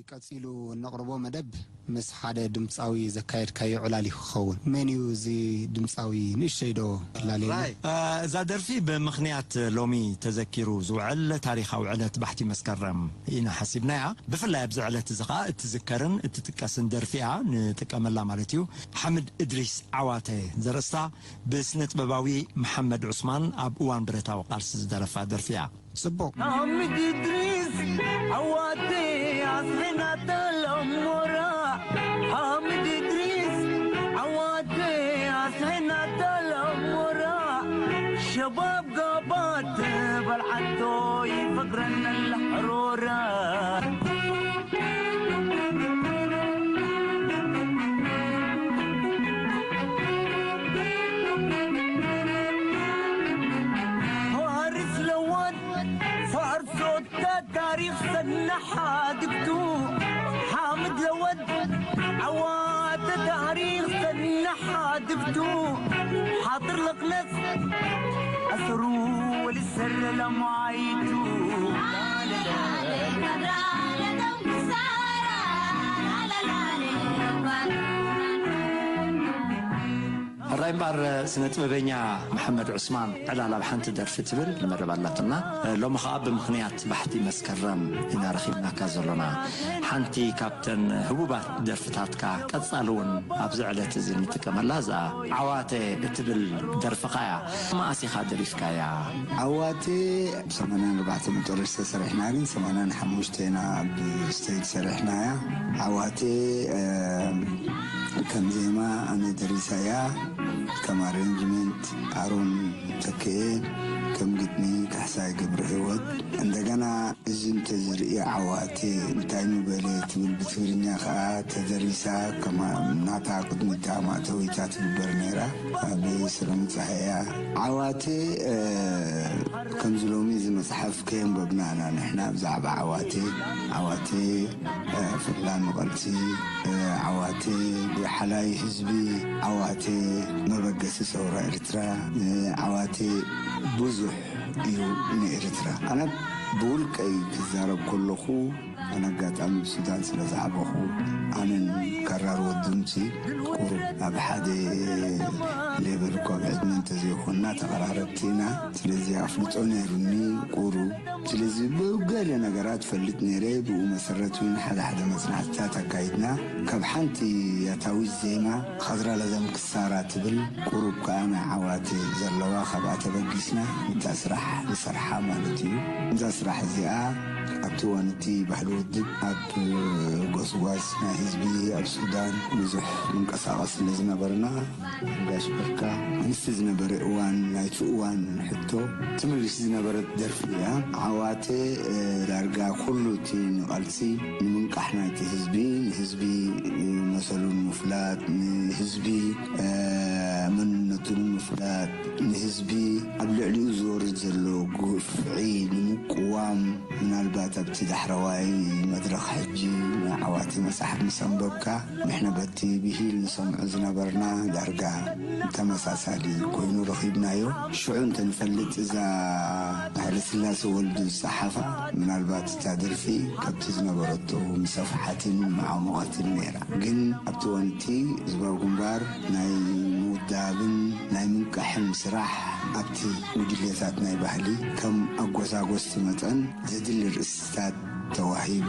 ቀጺሉ እነቕርቦ መደብ ምስ ሓደ ድምጻዊ ዘካየድካዮ ዕላል እዩ ክኸውን። መን እዩ እዚ ድምጻዊ? ንእሽተይ ዶ ክላልየና? ራይ፣ እ፣ እዛ ደርፊ ብምኽንያት ሎሚ ተዘኪሩ ዝውዕል ታሪኻዊ ዕለት ባሕቲ መስከረም ኢና ሓሲብናያ። ብፍላይ ኣብዚ ዕለት እዚ ኸኣ እትዝከርን እትጥቀስን ደርፊ እያ ንጥቀመላ ማለት እዩ። ሓምድ እድሪስ ዓዋተ ዘርእስታ ብስነ ጥበባዊ መሓመድ ዑስማን ኣብ እዋን ብረታዊ ቃልሲ ዝደረፋ ደርፊ እያ። ጽቡቕ። ሓምድ እድሪስ ዓዋተ ኣስሕና ተለሞራ። ሓምድ እድሪስ ዓዋተ ኣስሕና ተለሞራ። ሸባብ ጋባት በልዓቶ ይፈጥረና ለሕሮራ። ፋርስ ለወድ ፋርሶታ ታሪኽ ሰናሓ ድግቱ። ሓምድ ለወድ ዓዋተ ታሪኽ ሰናሓ ድግቱ። ሓጥር ለኽለስ ኣሰሩ ወልሰር ለማይቱ። ሕራይ እምበኣር ስነ ጥበበኛ መሓመድ ዑስማን ዕላል ኣብ ሓንቲ ደርፊ ትብል ንመደብ ኣላትና። ሎሚ ኸኣ ብምኽንያት ባሕቲ መስከረም ኢና ረኺብናካ ዘሎና። ሓንቲ ካብተን ህቡባት ደርፍታትካ ቀጻሊ እውን ኣብዚ ዕለት እዚ ንጥቀመላ እዛ ዓዋተ እትብል ደርፍኻ እያ። መኣስ ኢኻ ደሪፍካያ? ዓዋተ ሰማንያን ኣርባዕተ መጨረሽታ ሰሪሕና፣ ግን ሰማንያን ሓሙሽተ ኢና ኣብ ስቴጅ ሰሪሕናያ። ዓዋተ፣ እ፣ ከም ዜማ ኣነ ደሪሰያ፣ ከም ኣሬንጅመንት ኣሮን ተክኤ፣ ከም ግጥሚ ካሕሳይ ገብረ ህይወት። እንደገና እዚ እንተዝርኢ ዓዋተ እንታይ ምበለ ትብል ብትግርኛ ከኣ ተደሪሳ፣ ከማ ናታ ቅድሚታ ማእተዊታ ትግበር ነይራ። ኣብ ስረ መጻሕያ ዓዋተ፣ እ፣ ከምዚ ሎሚ እዚ መጽሓፍ ከየንበብና ኢና ንሕና ብዛዕባ ዓዋተ፣ ዓዋተ፣ እ፣ ፈላሚ ቃልሲ፣ እ፣ ዓዋተ፣ ሓላይ ህዝቢ፣ ዓዋተ፣ መበገሲ ሰውራ ኤርትራ፣ እ፣ ዓዋተ ብዙሕ እዩ ንኤርትራ። ኣነ ብውልቀይ ክዛረብ ከለኹ፣ ኣነ ኣጋጣሚ ብሱዳን ስለ ዝዓበኹ፣ ኣነን ካራር ወዱንሲ ቁሩብ ኣብ ሓደ ሌቨል እኳ ብዕድመ እንተዘይኮንና ተቐራረብቲ ኢና። ስለዚ ኣፍልጦ ነይሩኒ ቁሩብ። ስለዚ ብገለ ነገራት ፈልጥ ነይረ። ብኡ መሰረት እውን ሓደ ሓደ መጽናዕትታት ኣካይድና። ካብ ሓንቲ ያታዊት ዜማ ኸዝራ ለዘም ክሳራ ትብል ቁሩብ ከኣ ናይ ዓዋተ ዘለዋ፣ ካብኣ ተበጊስና ነታ ስራሕ ንሰርሓ ማለት እዩ። እዛ ስራሕ እዚኣ ኣብቲ እዋን እቲ ባህሊ ውድብ ኣብ ጎስጓስ ናይ ህዝቢ ኣብ ሱዳን ብዙሕ ምንቀሳቐስ ስለ ዝነበርና፣ ጋሽ በርካ ምስቲ ዝነበረ እዋን፣ ናይቲ እዋን ሕቶ ትምልሽ ዝነበረት ደርፊ እያ። ዓዋተ፣ እ፣ ዳርጋ ኩሉ እቲ ንቓልሲ ንምንቃሕ ናይቲ ህዝቢ፣ ንህዝቢ፣ እ፣ መሰሉ ንምፍላጥ፣ ንህዝቢ፣ እ፣ መንነቱ ንምፍላጥ፣ ንህዝቢ ኣብ ልዕሊኡ ዝወርድ ዘሎ ግፍዒ ንምቅዋም፣ ምናልባት ኣብቲ ዳሕረዋይ መድረኽ ሕጂ ናይ ዓዋተ መጽሓፍ ምስ ኣንበብካ፣ ንሕና በቲ ብሂል ንሰምዖ ዝነበርና ዳርጋ ተመሳሳሊ ኮይኑ ረኺብናዮ። ሽዑ እንተ ንፈልጥ እዛ ሃይለስላሴ ወልዱ ዝጸሓፋ፣ ምናልባት እታ ደርፊ ካብቲ ዝነበረቶ ምሰፍሓትን መዓሞቐትን ነይራ። ግን ኣብቲ እዋን እቲ ህዝባዊ ግንባር ናይ ምውዳብን ናይ ምንቃሕን ስራሕ ኣብቲ ጉጅለታት ናይ ባህሊ ከም ኣጎሳጎስቲ መጠን ዘድሊ ርእስታት ተዋሂቡ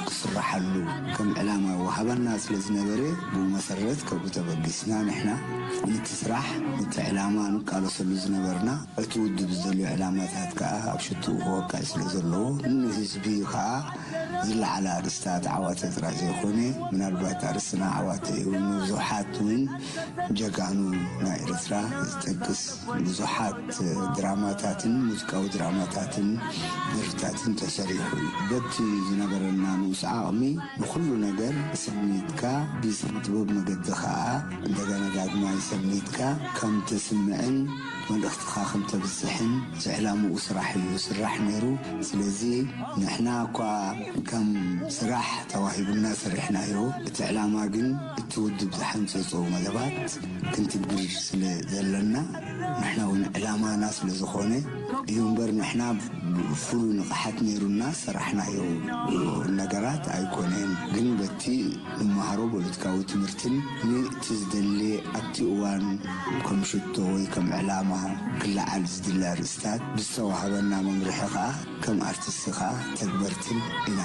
ክስረሓሉ ከም ዕላማ ይወሃበና ስለ ዝነበረ፣ ብኡ መሰረት ካብኡ ተበጊስና ንሕና ነቲ ስራሕ፣ ነቲ ዕላማ ንቃለሰሉ ዝነበርና፣ እቲ ውድብ ዝደልዮ ዕላማታት ከኣ ኣብ ሽትኡ ክወቅዕ ስለ ዘለዎ፣ ንህዝቢ ከኣ ዝለዓለ ኣርእስታት ዓዋተ ጥራይ ዘይኮነ፣ ምናልባት ኣርእስትና ዓዋተ እዩ፣ ንብዙሓት እውን ጀጋኑ ናይ ኤርትራ ዝጠቅስ ብዙሓት ድራማታትን ሙዚቃዊ ድራማታትን ደርፍታትን ተሰሪሑ እዩ። በቲ ዝነበረና ንኡስ ዓቕሚ ንኹሉ ነገር ሰኒድካ፣ ብስነ ጥበብ መገዲ ኸኣ እንደገና ዳግማይ ሰኒድካ ከም ተስምዕን መልእኽትኻ ከም ተብጽሕን ዝዕላምኡ ስራሕ እዩ ዝስራሕ ነይሩ። ስለዚ ንሕና እኳ ከም ስራሕ ተዋሂቡና ሰሪሕናዮ፣ እቲ ዕላማ ግን እቲ ውድብ ዝሓንጸጾ መደባት ክንትግብር ስለ ዘለና፣ ንሕና እውን ዕላማና ስለ ዝኾነ እዩ እምበር፣ ንሕና ፍሉይ ንቕሓት ነይሩና ሰራሕናዮ ነገራት ኣይኮነን። ግን በቲ ንመሃሮ ፖለቲካዊ ትምህርትን ንእቲ ዝደሊ ኣብቲ እዋን ከም ሽቶ ወይ ከም ዕላማ ክለዓል ዝድለ ኣርእስታት ብዝተዋህበና መምርሒ ከኣ ከም ኣርቲስት ከኣ ተግበርትን ኢና።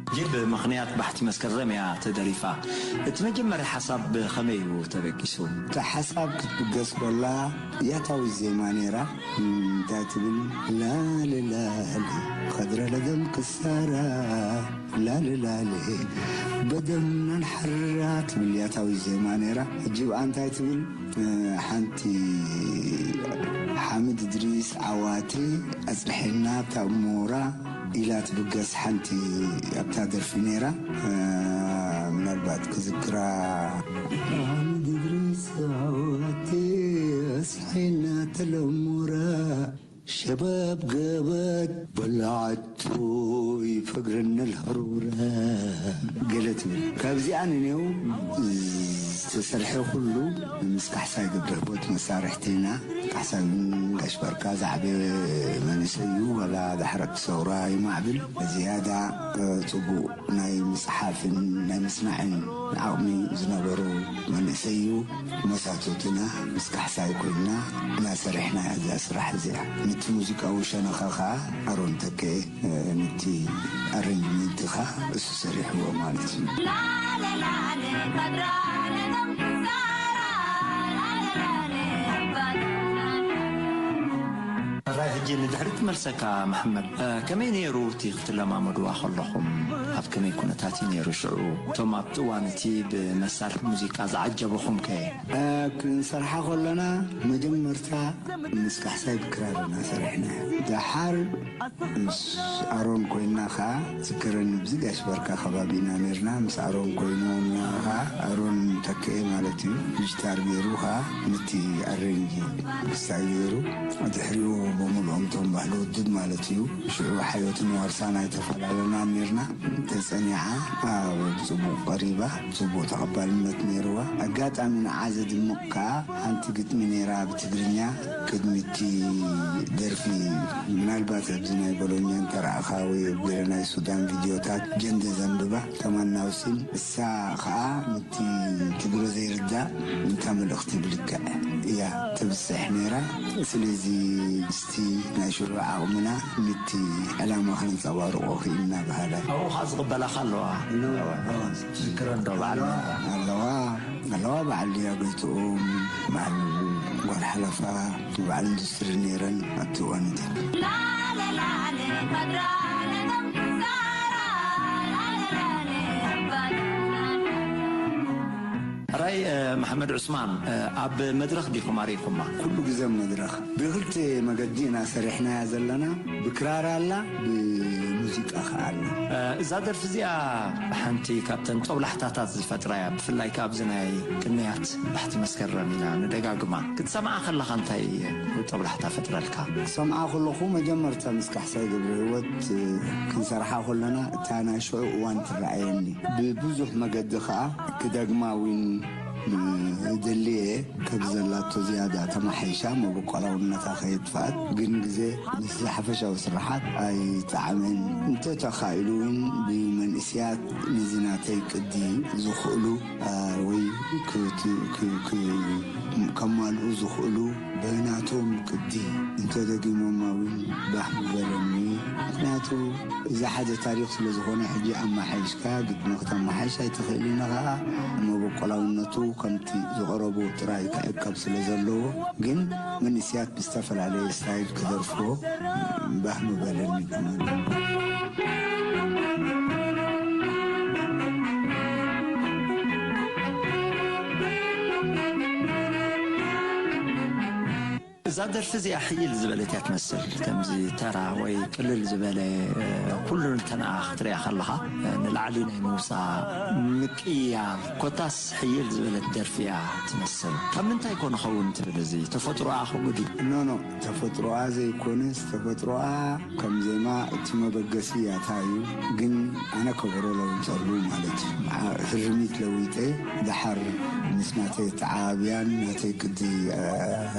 ሕጂ ብምኽንያት ባሕቲ መስከረም እያ ተደሪፋ። እቲ መጀመርያ ሓሳብ ብኸመይ እዩ ተበጊሱ? እታ ሓሳብ ክትብገስ ከላ ያታዊት ዜማ ነይራ። እንታይ ትብል? ላልላል ኸድረ ለደም ክሳራ ላልላል በደምና ንሓራ ትብል ያታዊት ዜማ ነይራ። ሕጂ ብኣ እንታይ ትብል? ሓንቲ ሓምድ እድሪስ ዓዋቴ ኣጽንሐና ኣብታ እሞራ ኢላ ትብገስ ሓንቲ ኣብታ ደርፊ ነይራ። ምናልባት ክዝክራ ሓምድ እድሪስ ዓዋቴ ኣጽንሐና ተለሞራ ሸባብ ገበት በላዓቶ ይፈግረና ልሃሩራ ገለ ትብል። ካብዚኣ ንኔው ዝተሰርሐ ኩሉ ምስ ካሕሳይ ገብረ ህይወት መሳርሕቲ ኢና። ካሕሳይ እውን ጋሽ ባርካ ዝዓበየ መንእሰይ እዩ። ዋላ ዳሕረቲ ሰውራ ይማዕብል። ዝያዳ ጽቡቕ ናይ ምጽሓፍን ናይ ምስማዕን ዓቕሚ ዝነበሮ መንእሰይ እዩ። መሳቶትና ምስ ካሕሳይ ኮይንና እናሰሪሕና እዛ ስራሕ እዚኣ። ነቲ ሙዚቃዊ ሸነኻ ኸዓ ኣሮን ተከኤ፣ ነቲ ኣረንጅመንት ኸዓ እሱ ሰሪሕዎ ማለት እዩ። ሕራይ ሕጂ ንድሕሪት መልሰካ መሓመድ፣ ከመይ ነይሩ እቲ ክትለማመድዋ ከለኹም? ኣብ ከመይ ኩነታት እዩ ነይሩ ሽዑ? እቶም ኣብቲ እዋን እቲ ብመሳርሒ ሙዚቃ ዝዓጀብኹም ከ? ክንሰርሓ ከለና መጀመርታ ምስ ካሕሳይ ብክራርና ሰሪሕና። ደሓር ምስ ኣሮን ኮይንና ኸዓ ዝከረኒ ብዚ ጋሽ በርካ ከባቢና ነርና። ምስ ኣሮን ኮይኖምና ኸዓ ኣሮን ተክኤ ማለት እዩ ብጅታር ገይሩ ኸዓ ነቲ ኣሬንጅ ክስታይ ገይሩ ድሕሪኡ ብምልኦም ቶም ባህሊ ውድብ ማለት እዩ። ሽዑ ሓዮትን ዋርሳን ኣይተፈላለናን ነርና። ተጸኒዓ ብጽቡቕ ቀሪባ ጽቡቕ ተቐባልነት ነይርዋ። ኣጋጣሚ ንዓ ዘድምቕ ከኣ ሓንቲ ግጥሚ ነይራ ብትግርኛ ቅድሚ እቲ ደርፊ ምናልባት ኣብዚ ናይ ቦሎኛ እንተረኣኻ ወይ ኣብ ገለ ናይ ሱዳን ቪድዮታት ጀንደ ዘንብባ ተማናውሲን እሳ ከኣ ነቲ ትግረ ዘይርዳእ ነታ መልእኽቲ ብልክዕ እያ ተብጽሕ ነይራ። ስለዚ ምስቲ ናይ ሽዑ ዓቕምና ነቲ ዕላማ ከነንጸባርቖ ክኢልና በሃላይ። ኣብኡ ከዓ ዝቕበላኻ ኣለዋ። ኣለዋ። ዝክረ እንዶ በዓል ኣለዋ። ኣለዋ። ኣለዋ በዓል ድያ ጎይትኦም፣ በዓል ጓል ሓለፋ፣ በዓል ኢንዱስትሪ ነይረን ኣብቲ እዋን እቲ። ሕራይ መሓመድ ዑስማን፣ ኣብ መድረኽ ዲኹም ኣሪኹማ? ኩሉ ግዜ ኣብ መድረኽ። ብኽልተ መገዲ ኢና ሰሪሕናያ ዘለና። ብክራር ኣላ፣ ብሙዚቃ ከኣ ኣላ። እዛ ደርፊ እዚኣ ሓንቲ ካብተን ጦብላሕታታት ዝፈጥራ እያ። ብፍላይ ከኣ ኣብዚ ናይ ቅንያት ባሕቲ መስከረም ኢና ንደጋግማ። ክትሰምዓ ከለኻ እንታይ ጦብላሕታ ፈጥረልካ? ክሰምዓ ከለኹ መጀመርታ ምስ ካሕሳይ ገብረህይወት ክንሰርሓ ከለና እታ ናይ ሽዑ እዋን ትረኣየኒ። ብብዙሕ መገዲ ከኣ ክደግማ እውን እደሊ እየ። ከም ዘላቶ ዝያዳ ተማሓይሻ መበቆላውነታ ከየጥፍኣት ግን ግዜ ምስዚ ሓፈሻዊ ስርሓት ኣይጠዓመን። እንተተኻኢሉ እውን ብመንእስያት ነዚ ናተይ ቅዲ ዝኽእሉ ወይ ከማልኡ ዝኽእሉ ብናቶም ቅዲ እንተደጊሞማ እውን ባህ ምበለኒ። ምኽንያቱ እዚ ሓደ ታሪኽ ስለ ዝኾነ ሕጂ ኣመሓይሽካ ግጥሚ ክተመሓይሽ ኣይትኽእልን ኢኻ። መበቆላውነቱ ከምቲ ዝቐረቦ ጥራይ ክዕቀብ ስለ ዘለዎ ግን መንእስያት ብዝተፈላለየ ስታይል ክደርፍዎ ባህ ምበለኒ። እዛ ደርፊ እዚኣ ሕይል ዝበለት እያ ትመስል። ከምዚ ተራ ወይ ቅልል ዝበለ፣ እ፣ ኩሉ ንተንኣ ክትሪኣ ከለኻ፣ እ፣ ንላዕሊ ናይ ምውጻእ ምቅያር፣ ኮታስ ሕይል ዝበለት ደርፊ እያ ትመስል። ካብ ምንታይ ኮን ኸውን ትብል፣ እዚ ተፈጥሮኣ ከምኡ ድዩ? ኖ፣ ኖ፣ ተፈጥሮኣ ዘይኮነስ፣ ተፈጥሮኣ ከም ዜማ እቲ መበገሲ እያ፣ እታ እዩ። ግን ኣነ ከበሮ ለውጠሉ ማለት እዩ። ዓ-፣ ህርሚት ለዊጠ፣ ደሓር ምስ ናተይ ተዓባብያን ናተይ ቅዲ፣ እ፣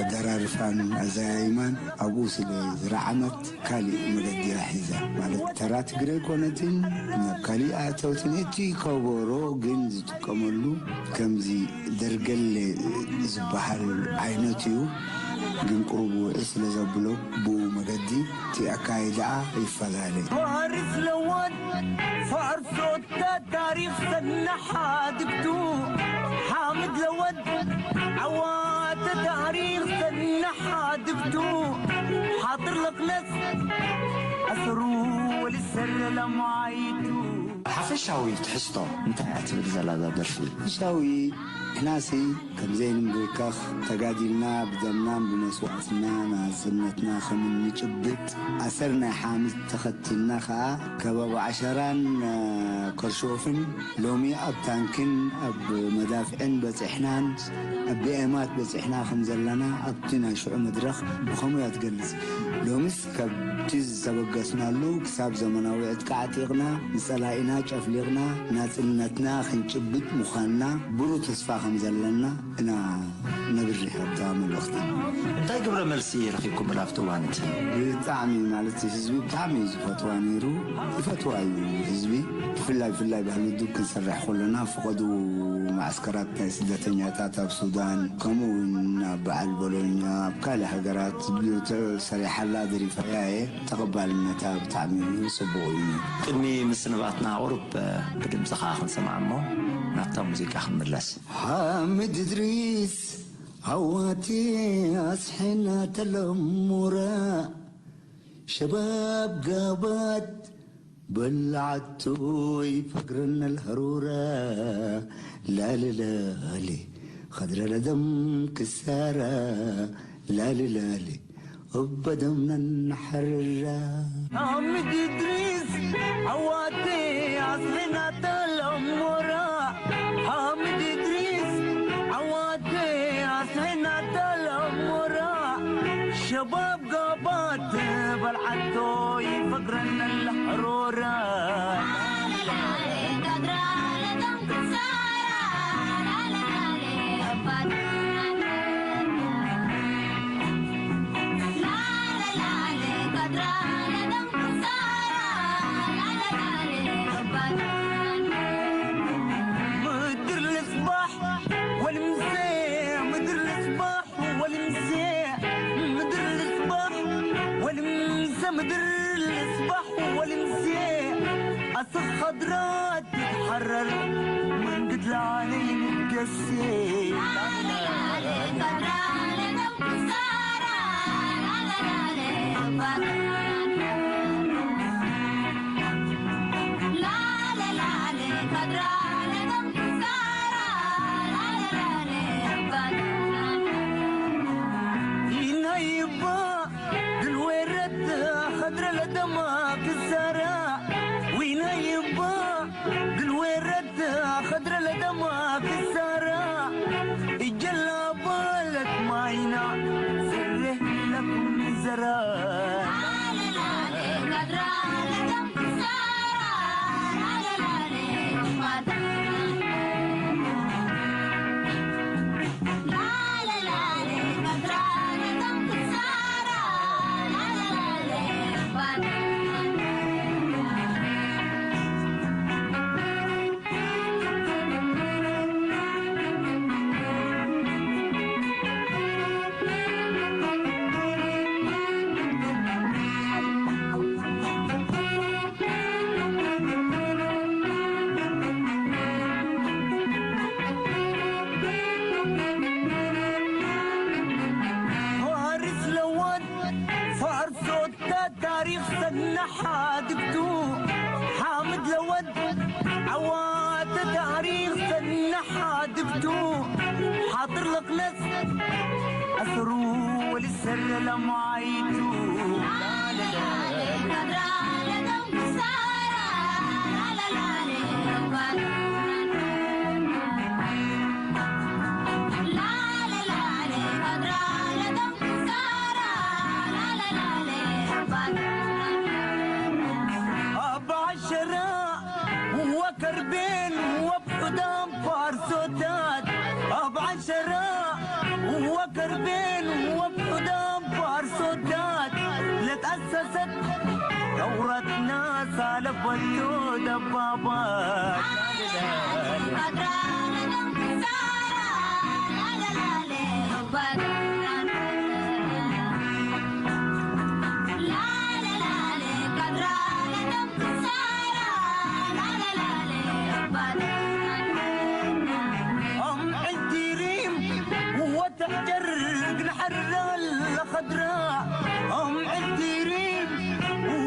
ኣደራርፋን ኣዘያይማን ኣብኡ ስለ ዝረዓመት፣ ካሊእ መገዲ እያ ሒዛ። ማለት፣ ተራ ትግረ ኣይኮነትን፣ ናብ ካሊእ ኣእተውትን። እቲ ከበሮ ግን ዝጥቀመሉ ከምዚ ደርገለ ዝበሃል ዓይነት እዩ። ግን ቁሩብ ውዒ ስለ ዘብሎ፣ ብኡ መገዲ እቲ ኣካይዳኣ ይፈላለ። ፋርስ ለወጥ፣ ፋርሶታ ታሪኽ ሰናሓ ድግቱ፣ ሓምድ ለወጥ፣ ዓዋተ ታሪኽ ሰናሓ ድግቱ፣ ሓጥር ለኽለስ፣ ኣሰሩ ወልሰር ለማይቱ። ሓፈሻዊ ትሕዝቶ እንታይ እያ ትብል ዘላ እዛ ደርፊ? ሓፈሻዊ ንሕናሲ ከም ዘይንምብርከኽ ተጋዲልና ብደምናን ብመስዋእትና ናጽነትና ከም እንጭብጥ ኣሰር ናይ ሓምድ ተኸቲልና ኸኣ ከባቢ ዓሸራን፣ እ፣ ከርሾፍን ሎሚ ኣብ ታንክን ኣብ መዳፍዕን በጺሕናን ኣብ ቢኤማት በጺሕና ከም ዘለና ኣብቲ ናይ ሽዑ መድረኽ ብኸምኡ እያ ትገልጽ። ሎምስ ካብቲ ዝተበገስናሉ ክሳብ ዘመናዊ ዕጥቂ ዓጢቕና፣ ንጸላኢና ጨፍሊቕና፣ ናጽነትና ክንጭብጥ ምዃንና ብሩህ ተስፋ ከም ዘለና እና ነብርህ ኣብታ መልእኽቲ። እንታይ ግብረ መልሲ ረኺብኩምሉ ኣብቲ እዋን እቲ? ብጣዕሚ፣ ማለት፣ ህዝቢ ብጣዕሚ እዩ ዝፈትዋ ነይሩ፣ ይፈትዋ እዩ ህዝቢ። ብፍላይ፣ ብፍላይ ባህሊ ዱብ ክንሰርሕ ከለና፣ ፈቐዱ ማዕስከራት ናይ ስደተኛታት ኣብ ሱዳን፣ ከምኡ እውን ኣብ በዓል ቦሎኛ፣ ኣብ ካልእ ሃገራት ተሰሪሓላ ደሪፋያ እየ። ተቐባልነታ ብጣዕሚ እዩ ጽቡቕ እዩ። ቅድሚ ምስንባትና ቁሩብ፣ እ፣ ብድምጽኻ ክንሰምዓ እሞ ናብታ ሙዚቃ ክንምለስ። ሓምድ እድሪስ ዓዋቲ ኣስሒና ተለሙራ ሸባብ ጋባት በላዓቱ ይፈግረና ልሃሩራ ላሊ ላሊ ኸድረ ለደም ክሳራ ላሊ ላሊ እበደምና ንሓርራ። ሓምድ እድሪስ ዓዋቴ ኣስሒና ተለሞራ፣ ሓምድ እድሪስ ዓዋቴ ኣስሒና ተለሞራ፣ ሸባብ ጋባት በልዓቶ ይፈግረና ለሃሩራ። ምድር ልጽባሕ ወልምሴ፣ ምድር ልጽባሕ ወልምሴ፣ ምድር ልጽባሕ ወልምሴ፣ ምድር ልጽባሕ ወልምሴ፣ ኣስኽ ኸድራት ትትሓረር መንግድ ላዕሊ ንገሴ። ኢናይባ ድልዌረት ኸድረ ለደማ ክሳራ ዊናይባ ድልዌረት ኸድረ ለደማ ክሳራ እጀላ በለት ማይና ስርህ ለኩም ዘራ። ፋርስ ለወጥ ፋርሶታ ታሪኽ ሰናሓ ድግቱ ሓምድ ለወጥ ዓዋተ ታሪኽ ሰናሓ ድግቱ ሓጥር ለኽለስ ኣሰሩ ወልሰር ለማይቱ ኣብ ዓሸራ ወከርቤን ወብሑዳም ፋርሶታት ኣብ ዓሸራ ወከርቤን ወብሑዳም ፋርሶታት ለጣሰሰት ተውራትና ሳለበቶ ደባባት أم عتيريم وتحجر جنحر الخضراء أم عتيريم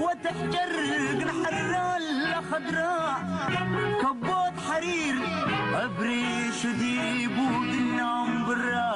وتحجر جنحر الخضراء كبوت حرير أبريش ديبو دنام برا